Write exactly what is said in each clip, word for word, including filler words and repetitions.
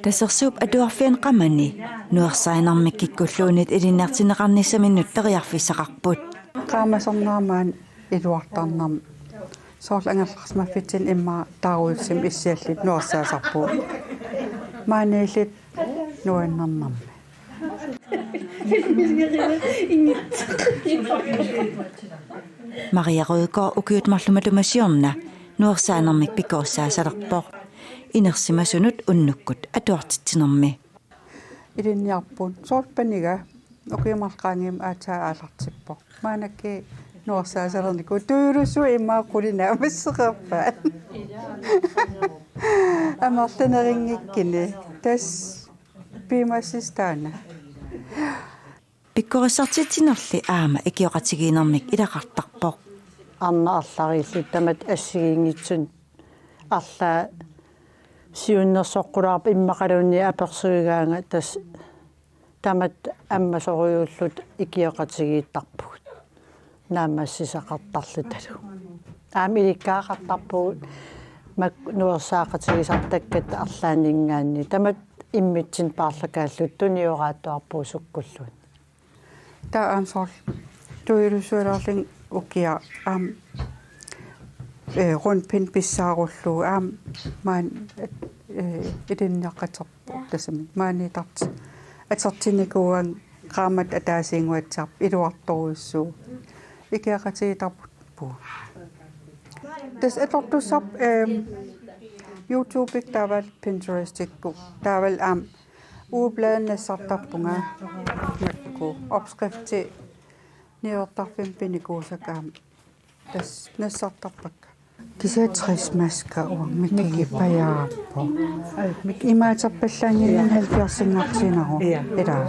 Tasersuup Atuarfiani Qamani nuersaanermik kikkulluunniit ilinniartinneqarnissaminnut periarfissaqarput. Qaamasornermik iluartarnermik. Soorlu angerlarsimaffitsinni immaqa taarujussuarmik issiallit nuersaasarpugut. Maaniillit nuannernermik. Maria Rødgaard ukiut marluk matuma siorna nuersaanermik pikkorissaasalerpoq. Inersimasunut unnukkut atuartitsinermi. Ilinniarput soorlu paniga ukiut marluk qaangiummata aatsaat aallartippoq. Maannakkut nuersaasalernikuuvoq tujuulussuit immaqa qulit naammasseqarpaat. Amerlanerunngikkuni. Tassa piumassuseq taanna. Pikkorissartitsinerli aamma ikioqatigiinnermik ilaqartarpoq. Arnat arlariillutik tamatta assigiinngitsunik arlaat siunnersoqqulaarpoq immaqaluunniit apersuigaanga tassa tamatta ammasorujuulluta ikioqatigiittarpugut. Naammassisaqartarlutalu. Aamma ilikkagaqartarpugut mak-, nuersaaqatigisartakkatta arlaanninngaanniit. Tamatta immitsinnut paarlakaalluta tunioraattuarpugut sukkulluunniit. Taava aamma soorlu tujuulussualaarlunga ukiaq aamma, eh, rundpind pissaarullugu aamma maani, eh, ilinniaqaterpoq tassami maaniittartut atortinnikuuaannga qaammatit ataasiinnguatsiarput iluartorujussuuvoq. Ikioqatigiittarpugut. Tassa atortussarput, ehm, YouTubekka taavalu Pinterestikkut taavalu aamma ugebladit nassartarpunga makku opskriftit niuertarfimmik pinikuusakka aamma tassa nassartarpakka. Kisianni tres masker uanga mikigipajaarpoq. Ai, mik- Imaaterpallaannginnami halvfjerdsinngartiinnaruk. Ja. Ilaa.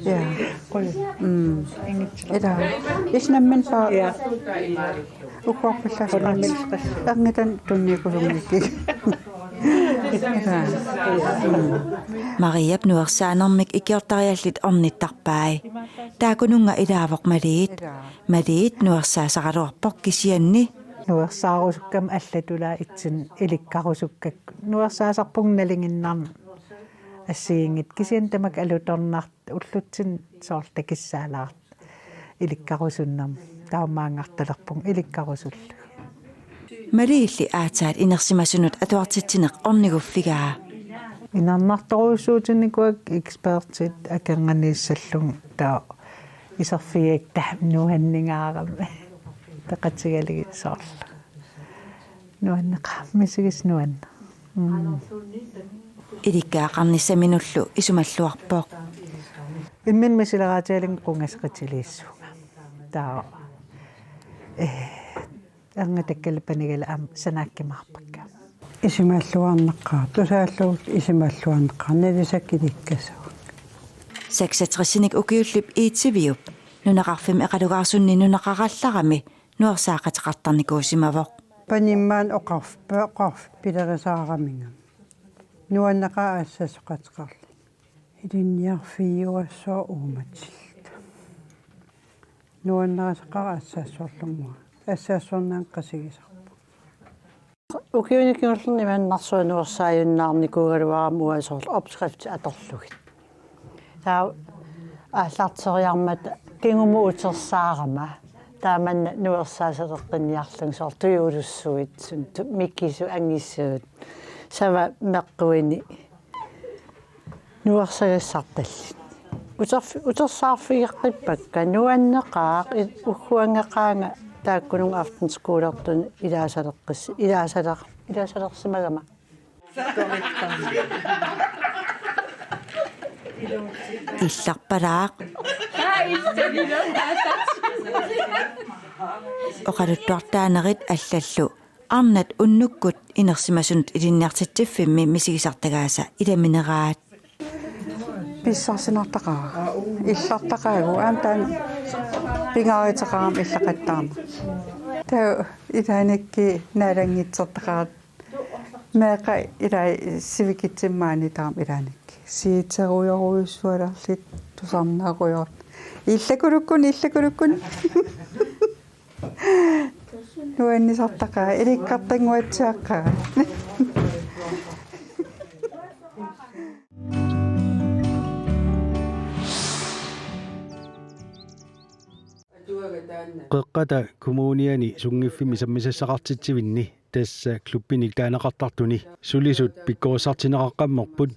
Ja. Qul. Mm. Ingitsilaq. Ilaa. Ilaa nammineq pa- Ja. Ukkuarpallaassaaq. Qul nammineq. Erngitani tunniukkusunngikkiga. Ilaa. Mm. Mariap nuersaanermik ikiortariallit ornittarpai. Taakkununnga ilaavoq Maliit. Ilaa. Maliit nuersaasaraluarpoq kisianni. Nuersaarusukkama allatulaa itsin ilikkarusukkakku. Nuersaasarpunga nalinginnarnik assigiinngitsut. Kisianni tamakku alutornartut ullutsinni soorlu takissaalaartut. Ilikkarusunnermik. Taamaangartalerpunga ilikkarusullugu. Maliilli aatsaat inersimasunut atuartitsineq orniguffigaa. Inernartorujussuutinnikuuakka ekspertit akornanniissallugit taava iserfigigatta nuanningaarami. Peqatigalugit soorlu. Nuanneqaaq, misigisaq nuanneq. Mm. Ilikkagaqarnissaminullu isumalluarpoq. Imminut misileraatigalunga qungaseqitiliissuunga. Taava. Eh, Erngatakkali panigali aamma sanaakkimaarpakka. Isumalluarneqaaq, tusaallugu isumalluarneqaaq, nalisakka ilikkasuakka. Seksogtresinik ukiullip I T V-p nunaqarfimmi eqalugaarsunni nunaqarallarami nuersaaqateqartarnikuusimavoq. Panimmaan oqarf-, oqarfik pilerisaaraminga. Nuanneqaaq assassoqateqarluni. Ilinniarfigiuassooq uummatilluta. Nuannarisaqaaq assassorlugu. Assassornaanngilaq qasigisarpunga. Ukiuni kingullerni imannak nuersaajunnaarnikuugaluarama uanga soorlu opskriftit atorlugit. Taava aallarteriarmata kingumut utersaarama. Taamanna nuersaasaleqqinniarlunga soorlu tujuulussuit suna tu-, mikisut angisuut. Sava meqquini. Nuersagassartallit. Uterf-, utersaarfigeqqippakka nuanneqaaq i-, ugguanngaqaanga taakkununnga aftenskolertuni ilaasaleqqis-, ilaasaler-, ilaasalersimagama. Illarpalaaq. Oqaluttuartaanerit allallu arnat unnukkut inersimasunut ilinniartitsiffimmi misigisartagaasa ilamineraat. Pissarsinartaqaara. Illartaqaagut aamma taanna pingaaruteqarami illaqattaarneq. Taava ilaannikkut naalanngitsortaqaara. Meeqqat ilai sivikitsunik maaniittarami ilaannikkut. Siuterujorujussualerlutik tusarnaarujor-. Illakulukkuni, illakulukkuni. Nuannisartaqaaq, ilikkartannguatsiaqqaaq. Qeqqata Kommuniani sunngiffimmi sammisassaqartitsivinni, tassa klubbinik taaneqartartuni, sulisut pikkorissartinneqaqqammerput,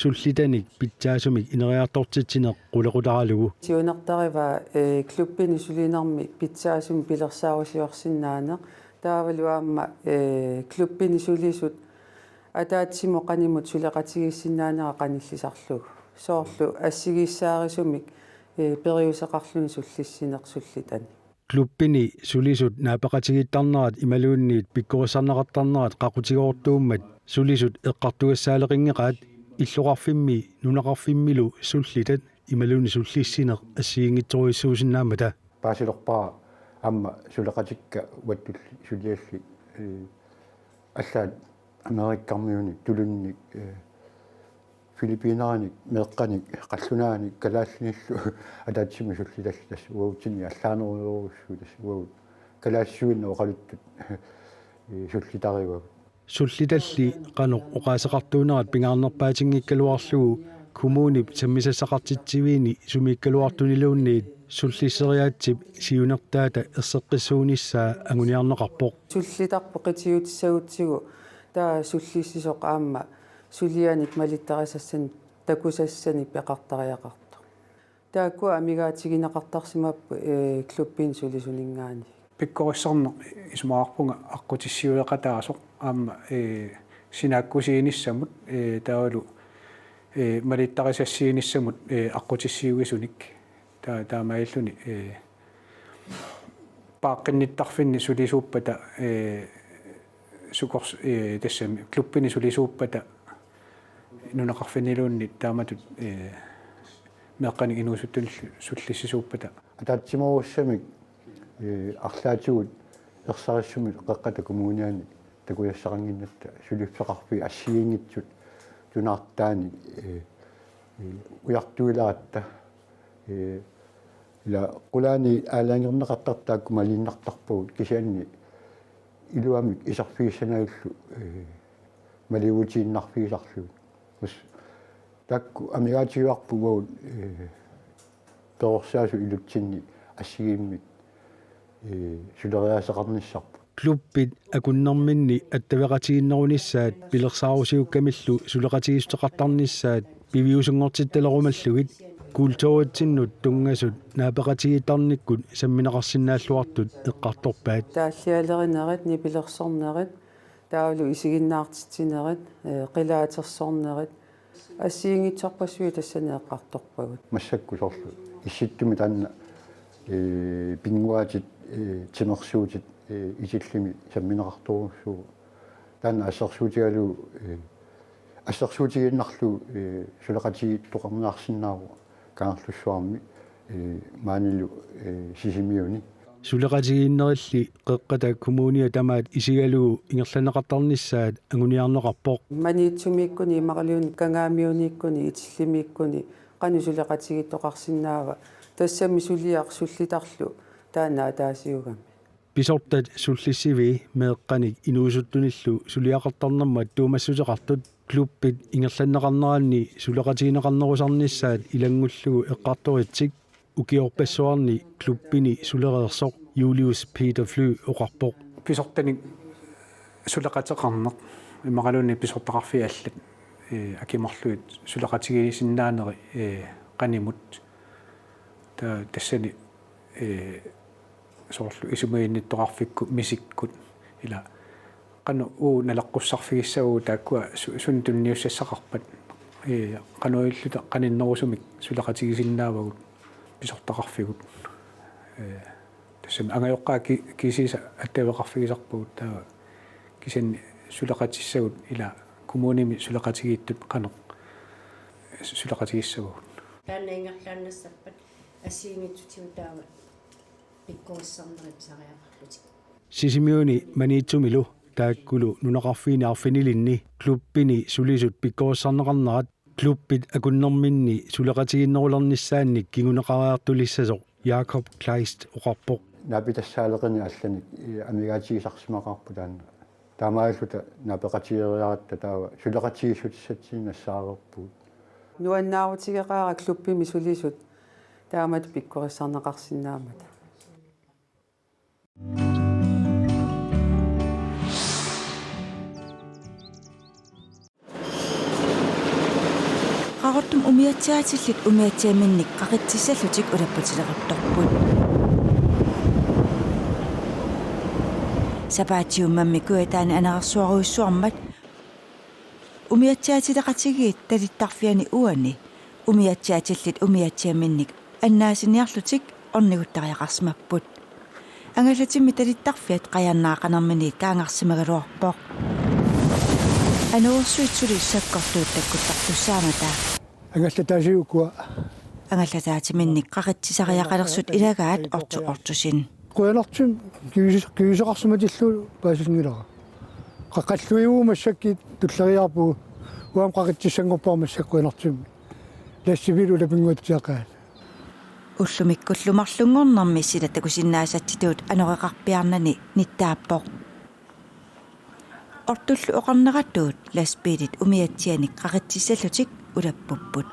sullitanik pitsaasumik ineriartortitsineq qulequtaralugu. Siunertarivaa, eh, klubbini sulinermi pitsaasumik pilersaarusiorsinnaaneq. Taavalu aamma, eh, klubbini sulisut ataatsimut qanimut suleqatigiissinnaanera qanillisarlugu. Soorlu assigiissaarisumik, eh, periuseqarluni sullissineq sullitanik. Klubbini sulisut naapeqatigiittarnerat imaluunniit pikkorissarneqartarnerat qaqutigoortuummat sulisut eqqartugassaaleqinngeqaat illoqarfimmi nunaqarfimmilu sullitat imaluunniit sullissineq assigiinngitsorujussuusinnaammata. Paasilorpara aamma suleqatikka uattulli sulialli, eh, allaat Amerikkarmiunik, tulunnik, eh, Filippinerinik, meeqqanik, qallunaanit, kalaallinillu ataatsimut sullitallit tassa uagutsinnit allaanerujorujussuit tassa uagut kalaallisuinnaq oqaluttut, eh, sullitarivagut. Sullitalli qanoq oqaaseqartuunerat pingaarnerpaatinngikkaluarlugu kommunip sammisassaqartitsiviini sumiikkaluartuniluunniit sullisseriaatsip siunertaata erseqqissuunissaa anguniarneqarpoq. Sullitarput qitiutissagutsigu taava sullissisoq aamma sulianik malittarisassanik takusassanik peqartariaqartoq. Taakkua amigaatigineqartarsimapput, eh, klubbini sulisuninngaanniit. Pikkorissarneq isumaqarpunga aqqutissiueqataasoq aamma, eh, sinaakkusiinissamut, eh, taavalu, eh, malittarisassiinissamut, eh, aqqutissiuisunik. Ta-, taamaalilluni, eh, paaqqinnittarfinni sulisuuppata, eh, sukors-, eh, tassami klubbini sulisuuppata nunaqarfinniluunniit taamatut, eh, meeqqanik inuusuttunillu sullissisuuppata. Ataatsimoorussamik, eh, arlaatigut ersarissumik Qeqqata Kommuniani takusassaqannginnatta suliffeqarfiit assigiinngitsut tunaartaani, eh, eh, ujartuileratta, eh, ila qulaani aalajangerneqartartut taakku maliinnartarpagut kisianni iluamik iserfigissanagillu, eh, maliuutiinnarfigisarlugit. Tassa taakku amigaatigivarput uagut, eh, perorsaasut ilutsinni assigiimmik, eh, suleriaaseqarnissarput. Klubbit akunnerminni attaveqatigiinnerunissaat pilersaarusiukkamillu suleqatigiissuteqartarnissaat piviusunngortittalerumallugit kulturitsinnut tunngasut naapeqatigiittarnikkut sammineqarsinnaalluartut eqqartorpaat. Taallialerinerit, nipilersornerit, taavalu isiginnaartitsinerit, eh, qilaatersornerit, assigiinngitsorpassuit tassani eqqartorpagut. Massakkut soorlu Issittumik taanna, eh, pinnguaatit, eh, timersuutit, eh, Itillimi sammineqartorujussuuvoq. Taanna assersuutigalugu, eh, assersuutigiinnarlugu, eh, suleqatigiittoqarniarsinnaavoq Kangerlussuarmi, eh, maanilu, eh, Sisimiuni. Suleqatigiinnerilli Qeqqata Kommunia tamaat isigalugu ingerlanneqartarnissaat anguniarneqarpoq. Maniitsumiikkuni imaluunniit Kangaamiuniikkuni Itillimiikkuni qanoq suleqatigiittoqarsinnaava, tassami suliaq sullitarlu taanna ataasiugami. Pisortat sullissivii meeqqanik inuusuttunillu suliaqartarnermut attuumassuteqartut klubbit ingerlanneqarneranni suleqatigineqarnerusarnissaat ilanngullugu eqqartoritsik ukiorpassuarni klubbini sulereersoq Julius Peter Fly oqarpoq. Pisortanik suleqateqarneq imaluunniit pisortaqarfiit allat, eh, aki marluk suleqatigisinnaaneri, eh, qanimut. Ta-, tassani, eh, soorlu isumaginnittoqarfikkut misikkut ila qanoq uagut naleqqussarfigissavagut taakkua su-, suut tunniussassaqarpat, eh, qanoq ililluta qaninnerusumik suleqatigisinnaavagut pisortaqarfigut. Eh, tassami angajoqqaat ki-, kisiisa attaveqarfigisarpagut taava kisianni suleqatissagut ila kommunimi suleqatigiittut qanoq suleqatigissavagut. Taanna ingerlaannassappat assigiinngitsutigut taava pikkorissarnerit pisariaqarlutik. Sisimiuni Maniitsumilu taakkulu nunaqarfiini arfinilinni klubbini sulisut pikkorissarneqarnerat klubbit akunnerminni suleqatigiinnerulernissaannik kinguneqariartulissasoq Jakob Kleist oqarpoq. Naapitassaaleqineq allanik, eh, amigaatigisarsimaqaarput taanna. Taamaalilluta naapeqatigeeriaratta taava suleqatigiissutissatsinnut nassaareerpugut. Nuannaarutigeqaara klubbimi sulisut taamatut pikkorissarneqarsinnaammata. Qaqortumi umiatsiaatillit umiatsiaminnik qaqitsissallutik ulapputileruttorput. Sapaatiummammi Kujataani anerersuarujussuarmat umiatsiaatileqatigiit talittarfianni uani umiatsiaatillit umiatsiaminnik annaasiniarlutik orniguttariaqarsimapput. Angallatimmi talittarfiat Qajarnaaq Qanerminiit kaangarsimagaluarpoq. Anorersuit suli sakkortuut takkuttartussaammata. Angallataasiukkua. Angallataatiminnik qaqitsisariaqalersut ilagaat Otto Ottosen. Qujanartumik kivis-, kivisoqarsimatillugu paasinngilara. Qaqqalluivugut massakkut tulleriiaarpugut, uanga qaqitsissanngorpara massakkut qujanartumik. Lastbiilit ulapinnguatsiaqaat. Ullumikkullu marlunngornermi sila takusinnaasatsitut anoreqarpiarnani nittaappoq. Ottollu oqarneratut lastbiilit umiatsianik qaqitsissallutik ulappupput.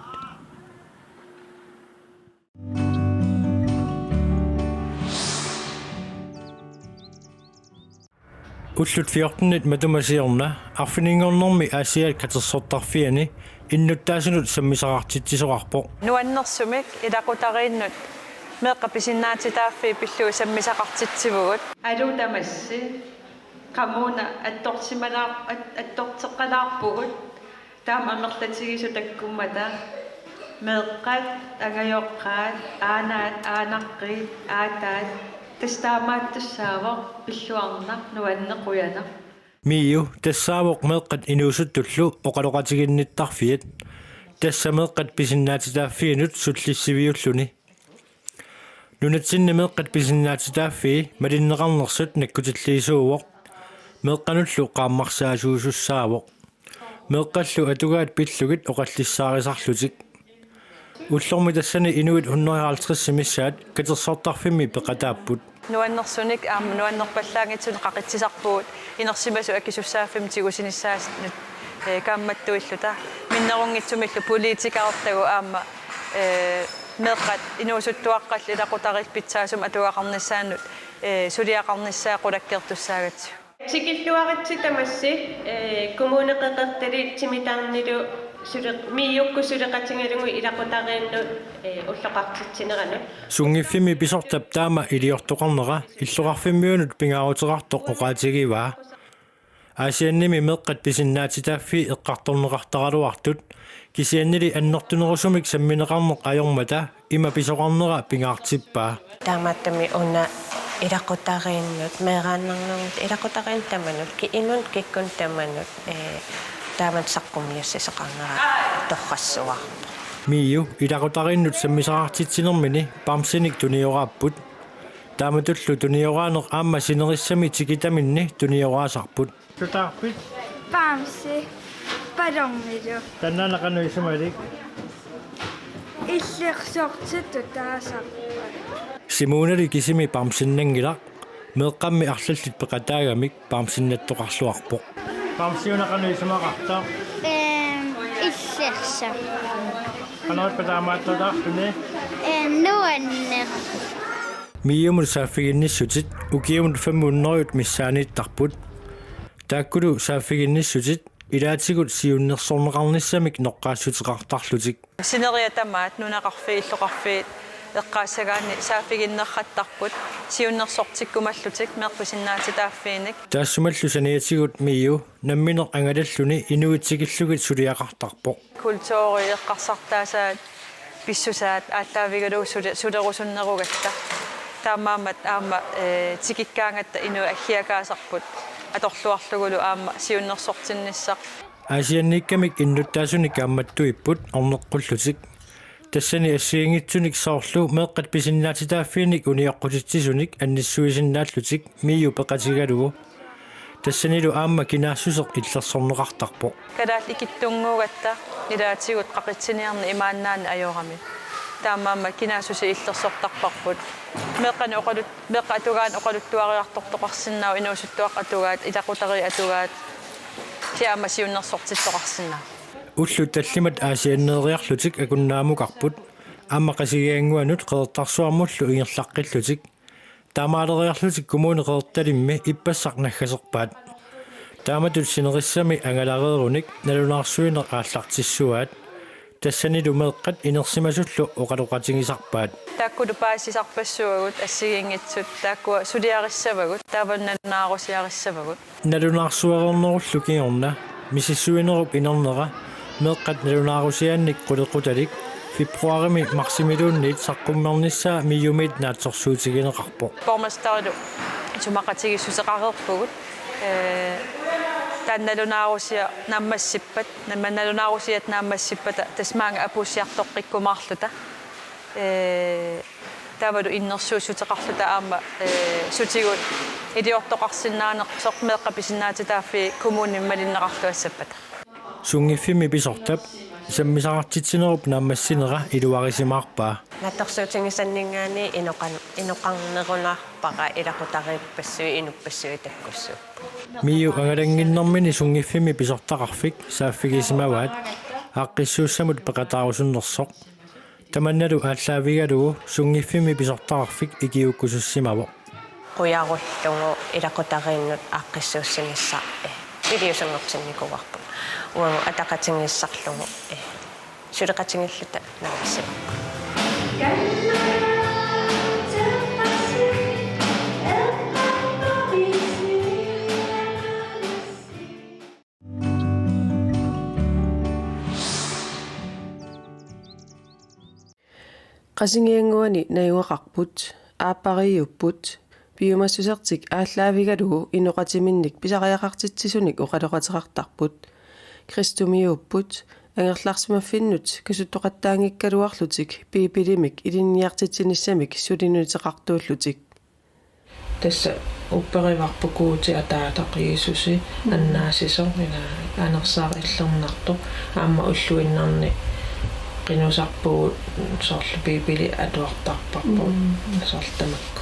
Ullut fjortenit matuma siorna arfininngornermi Aasiaat katersortarfiani innuttaasunut sammisaqartitsisoqarpoq. Nuannersumik ilaqutariinnut meeqqat pisinnaatitaaffii pillugit sammisaqartitsivugut. Aluu tamassi, qamuuna attorsimalaar-, at-, attorteqqalaarpugut. Taama amerlatigisut takkummata meeqqat, angajoqqaat, aanaat, aanaqqiit, aataat, tassa taamaattussaavoq pilluarnaq, nuanneq, qujanaq. MIO tassaavoq meeqqat inuusuttullu oqaloqatiginnittarfiat. Tassa meeqqat pisinnaatitaaffiinut sullissiviulluni. Nunatsinni meeqqat pisinnaatitaaffii malinneqarnersut nakkutilliisuuvoq. Meeqqanullu qaammarsaasuusussaavoq. Meeqqallu atugaat pillugit oqallissaarisarlutik. Ullormi tassani inuit hundrede og halvtreds missaat katersortarfimmi peqataapput. Nuannersunik aamma nuannerpallaanngitsunik qaqitsisarpugut inersimasut akisussaaffimmik tigusinissaannut, eh, kaammattuilluta. Minnerunngitsumillu politikerertagut aamma, eh, meeqqat inuusuttuaqqallu ilaqutariit pitsaasumik atugaqarnissaannut, eh, suliaqarnissaa qulakkeertussaagatsigu. Tikilluaritsi tamassi, eh, Kommune Qeqertaliit timitaarnilu sule-, MIO-kkut suleqatigalugit ilaqutariinnut, eh, ulloqartitsineranut. Sunngiffimmi pisortap taama iliortoqarnera illoqarfimmiunut pingaaruteqartoq oqaatigivaa. Aasiannimi meeqqat pisinnaatitaaffii eqqartorneqartaraluartut, kisiannili annertunerusumik sammineqarneq ajormata ima pisoqarnera pingaartippaa. Taamaattumik una ilaqutariinnut, meeraannarnermut ilaqutariinnut tamanut, ki-, inunut kikkunnut tamanut, ee, taamatut saqqummiussisoqarnera torrassuarpoq. MIO ilaqutariinnut sammisaqartitsinermini bamsinik tunioraapput. Taamatullu tunioraaneq aamma sinerissami tikitaminni tunioraasarput. Sutaarpit? Bamsi. Ballonilu. Taannaana qanoq isumalik? Illersortitut taasarpoq. Simunali kisimi bamsinnanngilaq, meeqqammi arlallit peqataagamik bamsinnattoqarluarpoq. Bamsi una qanoq isumaqartoq? Ehm, illersoq. Qanoq taamaattoqarluni? Ehm, nuanneq. MIO-mut saaffiginnissutit ukiumut fem hundrede missaaniittarput. Taakkulu saaffiginnissutit ilaatigut siunnersorneqarnissamik noqqaassuteqartarlutik. Sineriak tamaat nunaqarfiit illoqarfiit eqqaassagaanni saaffiginnerrattarput siunnersortikkumallutik meeqqat pisinnaatitaaffiinik. Taassumalu saniatigut MIO nammineq angalalluni inuit tikillugit suliaqartarpoq. Kulturi eqqarsartaasaat pissusaat aallaavigalugu suli-, sulerusunnerugatta. Taamaammat aamma, eh, tikikkaangatta inuit aggiakaasarput atorluarlugulu aamma siunnersortinnissaq. Aasianniikkamik innuttaasunik kaammattuipput orneqqullutik. Tassani assigiinngitsunik soorlu meeqqat pisinnaatitaaffiinik unioqqutitsisunik annissuisinnaallutik MIO peqatigalugu. Tassanilu aamma kinaassuseq illersorneqartarpoq. Kalaallit ikittunnguugatta ilaatigut qaqitsiniarneq imaannaanneq ajorami. Taamaammat kinaassuseq illersortarparput. Meeqqanik oqalut-, meeqqat atugaannik oqaluttuariartortoqarsinnaavoq, inuusuttuaqqat atugaat, ilaqutariit atugaat, kisianni aamma siunnersortittoqarsinnaavoq. Ullut tallimat Aasianneeriarlutik akunnaamukarput, aamma Qasigiannguanut Qeqertarsuarmullu ingerlaqqillutik. Taamaaleriarlutik Kommune Qeqertalimmi ippassaq naggaserpaat. Taamatut sinerissami angalareerunik nalunaarsuineq aallartissuaat. Tassanilu meeqqat inersimasullu oqaloqatigisarpaat. Taakkulu paasisarpassuagut assigiinngitsut, taakkua suliarissavagut, taava nalunaarusiarissavagut. Nalunaarsuereernerullu kingorna misissuinerup inernera meeqqat nalunaarusiaannik qulequtalik februarimi marsimiluunniit saqqummernissaa MIO-miit naatsorsuutigineqarpoq. Borgmesterilu isumaqatigiissuteqareerpugut. Ee, taanna nalunaarusiaq naammassippat, namma nalunaarusiat naammassippata tassa maanga apuussiartoqqikkumaarluta. Ee, taavalu innersuussuteqarluta aamma, ee, sutigut iliortoqarsinnaanersoq meeqqat pisinnaatitaaffii kommunimi malinneqartuassappata. Sunngiffimmi pisortap sammisaqartitsinerup naammassinera iluarisimaarpaa. Naatsorsuutigisanninngaanniit inoqan-, inoqarnerunarpara ilaqutariippassuit inuppassuit takkussuupput. MIO angalannginnermini sunngiffimmi pisortaqarfik saaffigisimavaat aaqqissuussamut peqataarusunnersoq. Tamannalu aallaavigalugu sunngiffimmi pisortaqarfik ikiuukkusussimavoq. Qujarullugu ilaqutariinnut aaqqissuussinissaq, eh, iliuuseqartinnikuuarput. Uagut ataqatigiissarlugu, eh, suleqatigiilluta naammassivarput. Qasigiannguani najugaqarput, aappariiupput, piumassusertik aallaavigalugu inoqatiminnik pisariaqartitsisunik oqaloqateqartarput. Kristumiuupput, angerlarsimaffinnut kasuttoqattaanngikkaluarlutik Biibilimik ilinniartitsinissamik suliniuteqartuullutik. Tassa upperivarput Guutip ataataq Jiisusi, mm, annaassisoq, ila anersaaq illernartoq, aamma ulluinnarni qinusarpugut soorlu Biibili atuartarparput, mm, soorlu tamakku.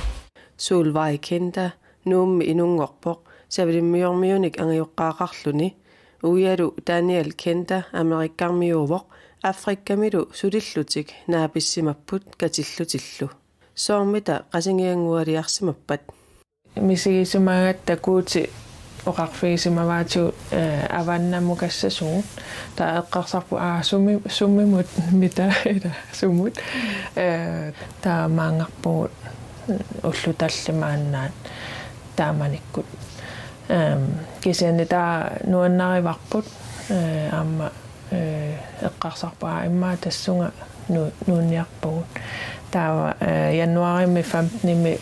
Solveig Kenta, Nuummi inunngorpoq, Savalimmiormiunik angajoqqaaqarluni, uialu Daniel Kenta Amerikkarmiuuvoq, Afrikamilu sulillutik naapissimapput katillutillu. Soormita Qasigianngualiarsimappat? Misigisimagatta Guuti oqarfigisimavaatigut, eh, avannamukassasugut. Taava eqqarsarput, aa, sumi-, sumimut mita ila sumut. Eh, taamaanngorpugut ullut tallimaannaat taamanikkut. Ehm, kisianni taava nuannarivarput, eh, aamma eh, eqqarsarput, aa, immaqa tassunga nu-, nuunniarpugut. Taava, eh, januarimi femtenimi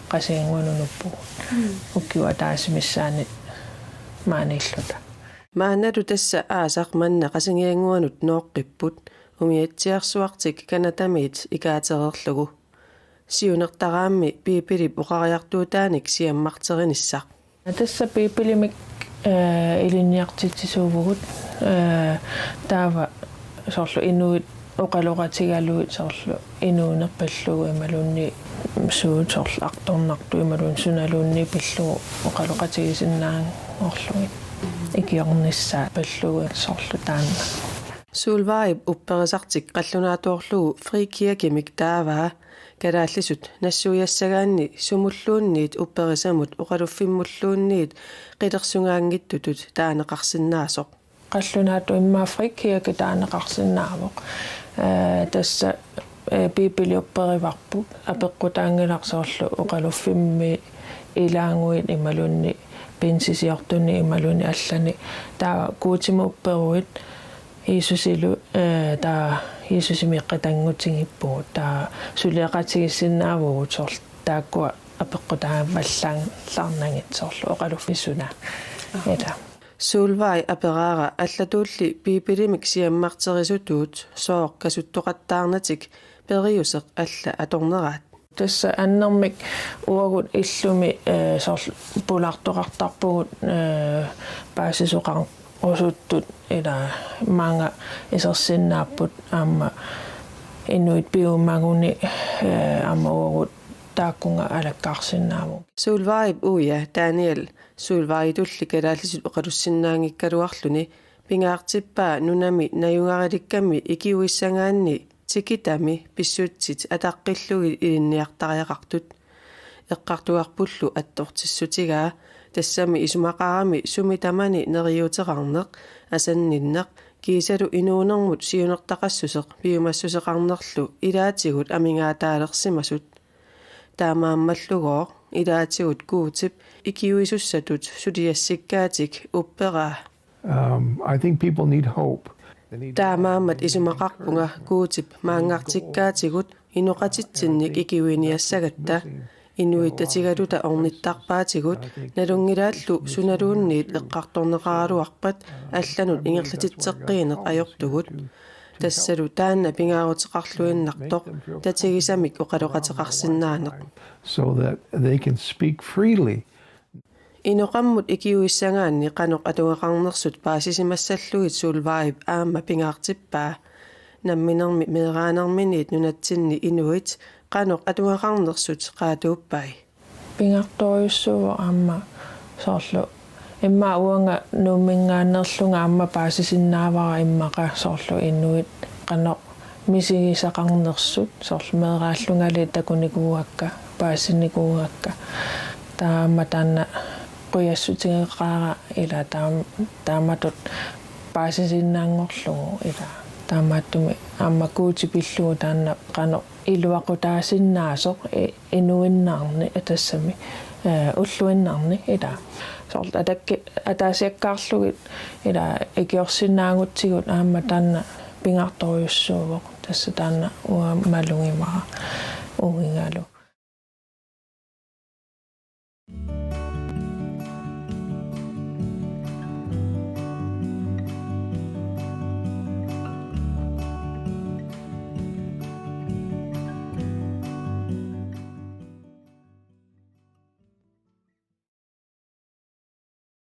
Qasigiannguanut nuppugut. Mm. Ukiup ataatsip missaani maaniilluta. Maannalu tassa aasaq manna Qasigiannguanut nooqqipput, umiatsiarsuartik Canadamiit ikaatereerlugu. Siunertaraammi Biibilip oqariartuutaanik siammarterinissaq. Tassa Biibilimik, eh, ilinniartitsisuuvugut, eh, taava soorlu inuit oqaloqatigalugit soorlu inuuneq pillugu imaluunniit suut soorlu artornartut imaluunniit sunaluunniit pillugu oqaloqatigisinnaanngorlugit ikiornissaat pillugu soorlu taanna. Solveigip upperisartik qallunaatoorlugu Frikirkemik taavaa kalaallisut nassuiassagaanni sumulluunniit upperisamut oqaluffimmulluunniit qilersugaanngitsutut taaneqarsinnaasoq. Qallunaatut immaqa Frikirke taaneqarsinnaavoq. Eh, tassa, eh, Biibili upperivarput apeqqutaanngilaq soorlu oqaluffimmi ilaaguit imaluunniit pinsisiortunik imaluunniit allanik. Taava Guutimut upperuit Jiisusilu, eh, taava Jiisusimik eqitanngutigippugut, taava suleqatigiissinnaavugut soorlu taakkua apeqqutaavallaarnagit soorlu oqaluffik suna. Ila. Solveig aperaara allatulli Biibilimik siammarterisutuut sooq kasuttoqattaarnatik periuseq alla atorneraat. Tassa annermik uagut illumi, eh, soorlu pulaartoqartarpugut, eh, paasisoqarusuttut ila maanga isersinnaapput aamma Inuit piumaguni, eh, aamma uagut taakkunga alakkarsinnaavunga. Solvejip uia Daniel Solvejitulli kalaallisut oqalussinnaanngikkaluarluni pingaartippaa nunami najugarilikkammi ikiuissagaanni tikitami pissutsit ataqqillugit ilinniartariaqartut. Eqqartugarpullu attortissutigaa, tassami isumaqarami sumi tamani neriuuteqarneq, asanninneq, kiisalu inuunermut siunertaqassuseq piumassuseqarnerlu ilaatigut amigaataalersimasut. Taamaammallugu ilaatigut Guutip ikiuisussatut suliassikkaatik upperaa. Um, I think people need hope. Taamaammat isumaqarpunga Guutip maanngartikkaatigut inoqatitsinnik ikiuiniassagatta, inuit tatigaluta ornittarpaatigut, nalunngilaallu sunaluunniit eqqartorneqaraluarpat allanut ingerlatitseqqiineq ajortugut. Tassalu taanna pingaaruteqarluinnartoq tatigisamik oqaloqateqarsinnaaneq. So that they can speak freely. Inoqammut ikiuissagaanni qanoq atugaqarnersut paasisimassallugit Solvejip aamma pingaartippaa. Namminermi meeraanerminiit nunatsinni inuit qanoq atugaqarnersut qaatuuppai. Pingaartorujussuuvoq aamma soorlu immaqa uanga Nuumminngaanneerlunga aamma paasisinnaavara immaqa soorlu inuit qanoq misigisaqarnersut, soorlu meeraallungali takunikuuakka, paasinikuuakka. Taama taanna qujassutigeqaara ila taam-, taamatut paasisinnaanngorlugu ila. Taamaattumik aamma Guuti pillugu taanna qanoq iluaqutaasinnaasoq i-, inuinnarni atassami, eh, ulluinnarni ila. Soorlu atakki-, ataasiakkaarlugit ila ikiorsinnaagutsigu aamma taanna pingaartorujussuuvoq. Tassa taanna uanga malugimara uigalu.